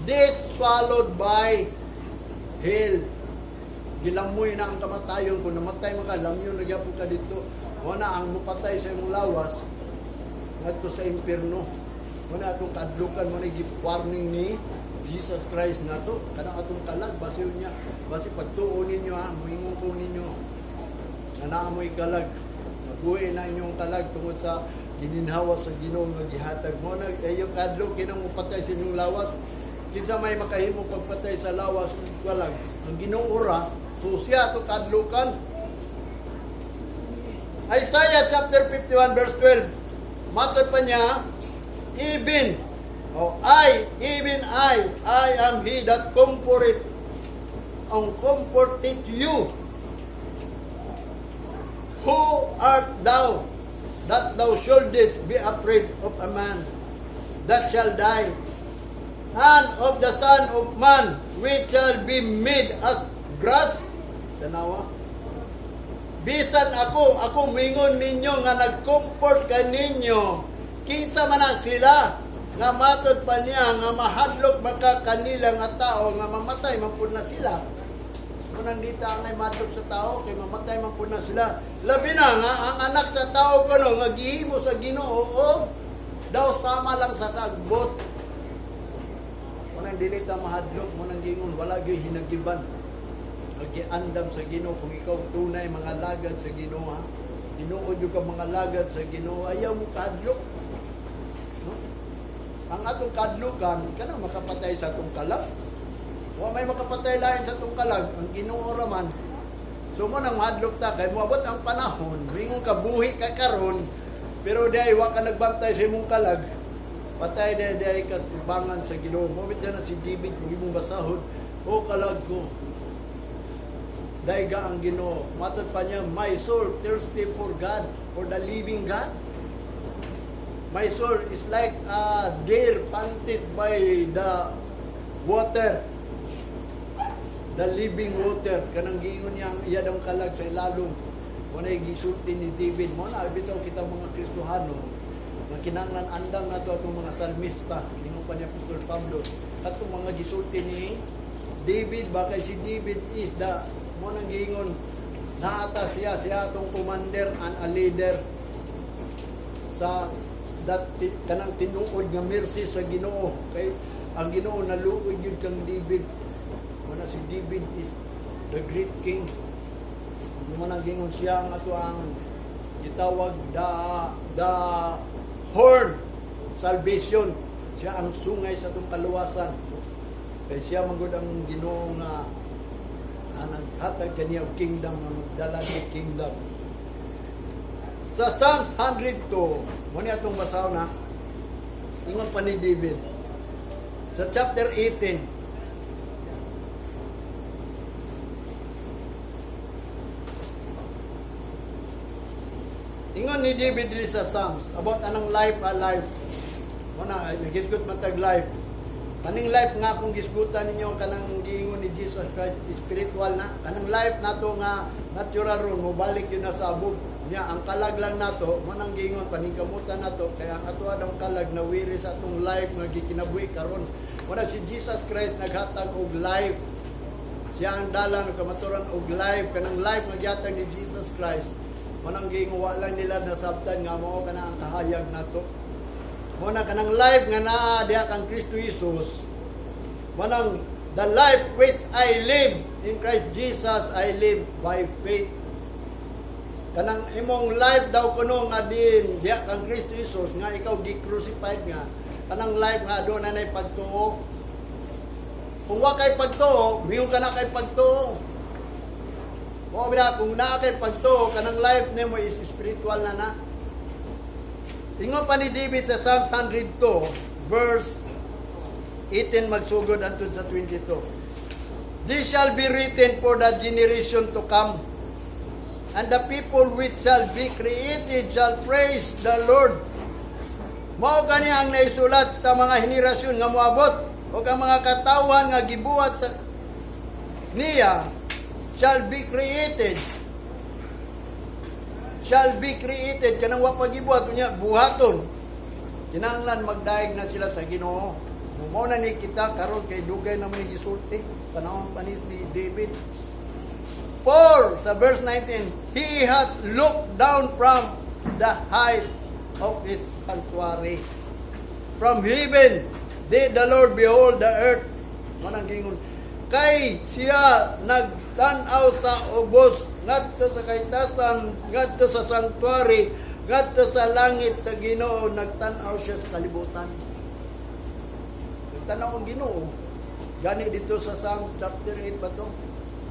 death swallowed by hell. Gilamoy na ang kamatayon. Kung namatay man ka, lamyon na gyapon ka dito. Wala ang mupatay sa imong lawas ngadto sa impierno. Wala atong kadlukan. Mo na warning ni Jesus Christ nato kanang atong kalag, basil niya basi pagtuo ninyo, ha, moingon ko ninyo nga naa mo'y kalag, mabuhi na inyong kalag tungod sa gininhawa sa Ginoo nga gihatag mo na ayo kadlok kinang mupatay sa inyong lawas. Kinsa may makahimo pagpatay sa lawas ug kalag? Ang Ginoo ra. So siya ato kadlukan. Isaiah chapter 51 verse 12. Matod pa niya, "Even, oh, I, even I am he that comfort, ang comforted you. Who art thou that thou shouldest be afraid of a man that shall die, and of the son of man which shall be made as grass?" Tanawa. Bisan ako, ako mingon ninyo nga nag-comfort kaninyo, kinsa man na sila nga matod pa niya nga mahadlok maka kanila nga tao nga mamatay man pud na sila. Kung nandita ang ay matod sa tao, kay mamatay man po na sila. Labi na nga, ang anak sa tao kuno nga gihimo sa Ginoo o daw sama lang sa sagbot. Munang dili ta mahadlok, munang gingon, wala gyud hinagiban. Nagiandam sa Ginoo kung ikaw tunay mga lagad sa Ginoo, ha. Tinuod yung ka mga lagad sa Ginoo, ayaw mo kahadlok. No? Ang atong kahadlokan, kanang makapatay sa atong kalag. Wa may makapatay lain sa atong kalag, ang Ginoo raman. So mo nang mahadlok ta kay moabot ang panahon, mingon ka buhi ka karon, pero di ay wa ka nagbantay sa imong kalag. Patay di ay ka sa tubangan sa Ginoo. Mo na si David kung imong basahon, o kalag ko. Dayga ang Ginoo. Matod pa niya, "My soul thirsty for God, for the living God. My soul is like a deer panted by the water." The living water. Kanang giingon niya ang iya daw kalag sa ilalom. Mao gisulti ni David. Mo na bitaw kita mga Kristohano nga kinahanglan andam nato atong mga salmista. Ingon pa ni Apostol Pablo. Atong mga gisulti ni David ba, kay si David is the mo nang giingon naata siya siya atong commander and a leader sa that kanang tinuod nga mercy sa Ginoo, kay ang Ginoo naluoy gyud kang David. Mo na si David is the great king. Mo nang gingon siya ang ato ang gitawag the horn of salvation. Siya ang sungay sa atong kaluwasan kay siya man gud ang Ginoo nga ang naghatag kaniya og kingdom, nga magdala sa kingdom. Sa Psalms 102, mo ni atong basahon na, ingon pa ni David sa chapter 18. Ingon ni David diri sa Psalms about anong life a life. Mo na nagisgot man tag life. Kaning life nga akong gisgutan ninyo, kanang giingon ni Jesus Christ, spiritual na. Kanang life nato nga natural ron mobalik yun na sa abog. Nya ang kalag lang nato mo nang giingon paningkamutan nato kay ang ato adong kalag na wiri sa atong life nga gikinabuhi karon. Mo na si Jesus Christ naghatag og life. Siya ang dalan ug kamaturan og life, kanang life nga gihatag ni Jesus Christ. Mo nang giingon wa lang nila nasabtan nga mao kana ang kahayag nato. Mo na kanang life nga naa diha kang Kristo Jesus. Mo nang the life which I live in Christ Jesus I live by faith. Kanang imong life daw kuno nga din diha kang Kristo Jesus nga ikaw gi-crucified nga kanang life nga aduna nay pagtuo. Kung wa kay pagtuo, miyon ka na kay pagtuo. Mo bida kung naa kay pagtuo, kanang life nimo is spiritual na na. Ingon pa ni David sa Psalms 102 verse 18 magsugod antud sa 22. "This shall be written for the generation to come, and the people which shall be created shall praise the Lord." Mao gani ang naisulat sa mga henerasyon nga moabot ug ang mga katawhan nga gibuhat sa niya shall be created, shall be created, kanang wa pa gibuhat, unya buhaton, kinahanglan magdayeg na sila sa Ginoo. Mao na ni kita karon kay dugay na man ni gisulti panahon pa ni David. For sa verse 19, "He hath looked down from the height of his sanctuary. From heaven did the Lord behold the earth." Mao nang gingon kay siya nagtan-aw sa ubos ngadto sa kahitasan, ngadto sa sanctuary, ngadto sa langit sa Ginoo, nagtan-aw siya sa kalibutan. Nagtan-aw ang Ginoo. Gani dito sa Psalms chapter 8 ba to?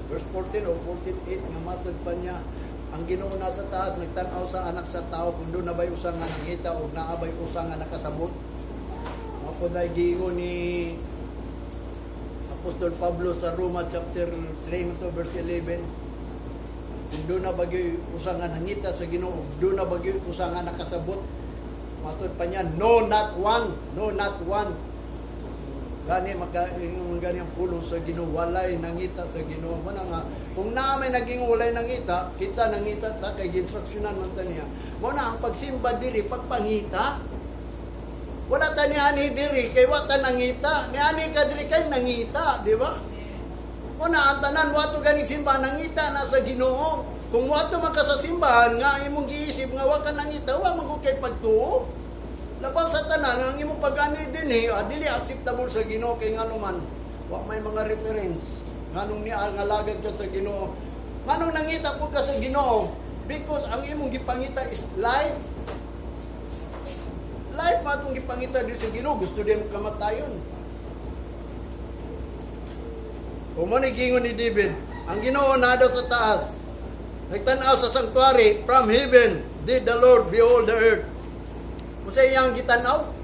Verse 14 o 14:8 nga matod pa niya, ang Ginoo nasa taas nagtan-aw sa anak sa tao kung doon na ba'y usa nga nangita o naa ba'y usa nga nakasabot. Mao po na giingon ni Apostol Pablo sa Roma chapter 3 to verse 11. Kung doon na bagyo'y usa nga nangita sa Ginoo, doon na bagyo'y usa nga nakasabot. Matod pa niya, "No, not one, no, not one." Gani maka yung gani ang pulong sa Ginoo, walay nangita sa Ginoo. Mao na nga kung naa may naging walay nangita, kita nangita ta kay gi-instructionan man ta niya. Mao na ang pagsimba diri pagpangita. Wala ta ni ani diri kay wa ta nangita. Ni ani ka diri kay nangita, di ba? Mao na ang tanan wato ganing simbahan nangita na sa Ginoo. Kung wato man ka sa simbahan nga imong giisip nga wa ka nangita, wa man gud kay pagtuo. Labaw sa tanan ang imong pag-ani dinhi, dili acceptable sa Ginoo kay ngano man wa may mga reference. Nganong niya nga lagad ka sa Ginoo? Nganong nangita po ka sa Ginoo? Because ang imong gipangita is life. Life man atong gipangita din sa Ginoo, gusto din mo kamatayon. O mo ni gingon ni David, ang Ginoo naa daw sa taas. Nagtan-aw sa sanctuary, from heaven did the Lord behold the earth. Kung sa iyang gitanaw,